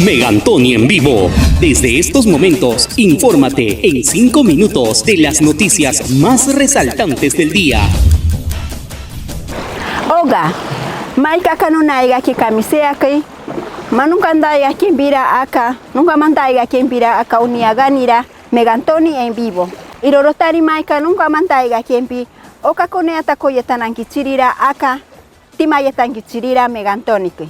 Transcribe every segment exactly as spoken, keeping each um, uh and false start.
Megantoni en vivo. Desde estos momentos, infórmate en cinco minutos de las noticias más resaltantes del día. Oga, maika ka nunaiga ki kamisea ki, ma nunka ndaiga ki mbira aka, nunka ma ndaiga ki mbira aka unia ganira, Megantoni en vivo. Iroro tari maika nunka ma ndaiga ki mbi, oka kone ata ko yeta nanki chirira aka, tima yeta ngi chirira Megantoni ki.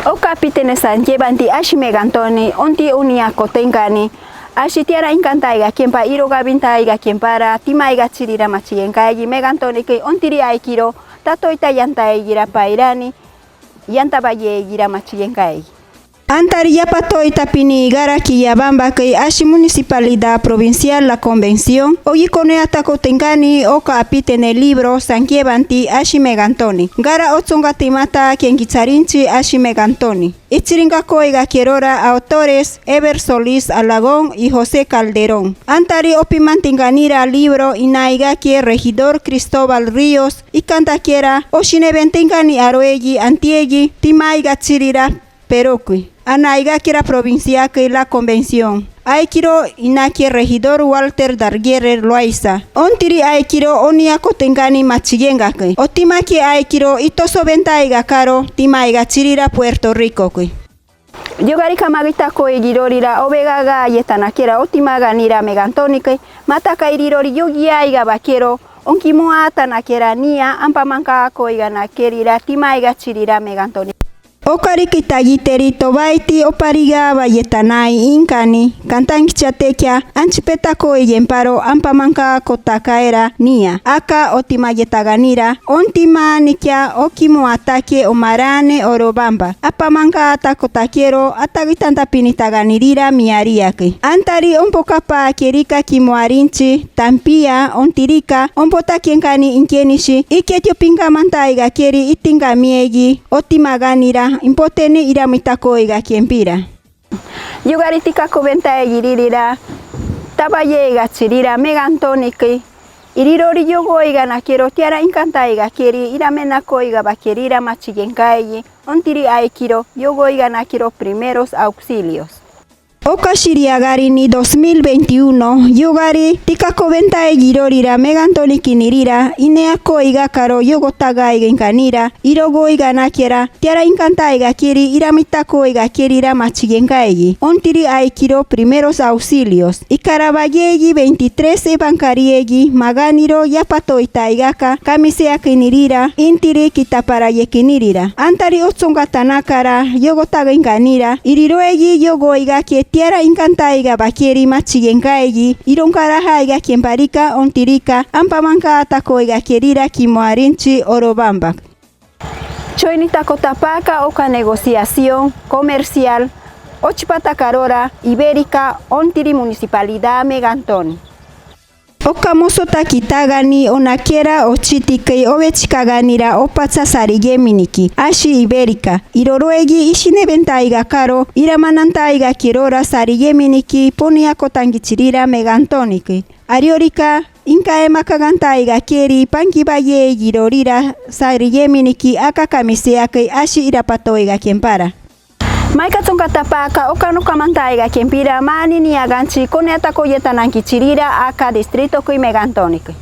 Oka pitene sa ngebanti ashi Megantoni, onti unia ko tengani, ashi tiara inka ndaiga ki mba iro gabi ndaiga ki mbara, tima iga chirira machigenga egi Megantoni ki, ontiri aikiro, tato ita yanta igira pairani, yanta baye igira machigenga egi. Antari ya pato ita pini igara ki ya bamba ki ashi Municipalidad Provincial La Convención, ogi kone ata ko tengani oka apitene libro sa ngebanti ashi Megantoni. Ngara otsonga timata ki ngi charinchi ashi Megantoni. Ichiringa ko iga kerora autores Ever Solís Alagón y José Calderón. Antari opimanti nganira libro inaiga ki regidor Cristóbal Ríos, ikanta kera, oshine benti ngani aroegi, antiegi, tima iga chirira, Perú ki. Anaiga kera provincia ki La Convención. Aikiro ina ki regidor Walter Darguerre Loaiza. Ontiri aikiro onia ko tengani machigenga ki. Otima ki aikiro itoso benta iga karo, tima iga chirira Puerto Rico ki. Yogari ka magita ko igi rorira, obega ga yeta nakera, otima ganira Megantoni ki, mata ka iri rori yogi aiga bakero, onki mua ata nakera nia, ampa manka ko iga nakerira, tima iga chirira Megantoni. Okari ki tagi teri tobaiti opariga ba yeta nai inkani, kantangicha tekia, anchi peta ko igi mparo, ampa manka ko takaera nia, aka otima yeta ganira, ontima nikia oki mua ata ki omarane oro bamba, ampa manka ata ko takero, ata gitanta pini taganirira miaria ki. Antari ompo kapa kerika ki muarinchi, tampia, ontirika, ompo taki nkani inkenishi, ike tio pinga manta iga keri itinga miegi, otima ganira, impoteni ira mita ko iga ki mbira. Yogari tika ko benta igi ririra, tabaye iga chirira Megantoni ki, iri rori yogo iga nakero tiara inkanta iga keri, ira mena ko iga bakerira machigenga egi, ontiri aikiro, yogo iga nakero primeros auxilios. Oka shiri agari ni dos mil veintiuno, yogari, tika ko benta igi rorira Megantoni ki nirira, inea ko iga karo yogo taga iga nganira, irogo iga nakera, tiara inkanta iga keri, ira mita ko iga kerira machigenga egi, ontiri aikiro primeros auxilios. Ikara baye egi veintitrés ebankari egi, maganiro ya pato ita iga ka, kamisea ki nirira, intiri ki tapara ye ki nirira. Antari otsonga tanakara, yogo taga inganira, iri roegi yogo iga ki tiara inkanta iga bakeri machigenga egi, ironkara ha iga ki mbarika, ontirika, ampa manka ata ko iga kerira ki muarinchi oro bamba. Choini tako tapaka oka negociación comercial, ochi pata karora, Ibérica, ontiri Municipalidad Megantoni. Oka moso taki tagani ona kera ochiti ki obe chika ganira opacha sari geminiki, ashi Ibérica, iro roegi ishine benta iga karo, ira mananta iga kerora sari geminiki, ponia ko tangi chirira Megantoni ki. Ariorika, inka ema kaganta iga keri, pangi baye igi rorira, sari geminiki, aka kamisea ki, ashi ira pato iga ki mbara. Maika tsonga tapaka, oka noka manta iga ki mbira, mani ni aganchi, kone ata ko yeta nanki chirira, aka distrito ki Megantoni ki.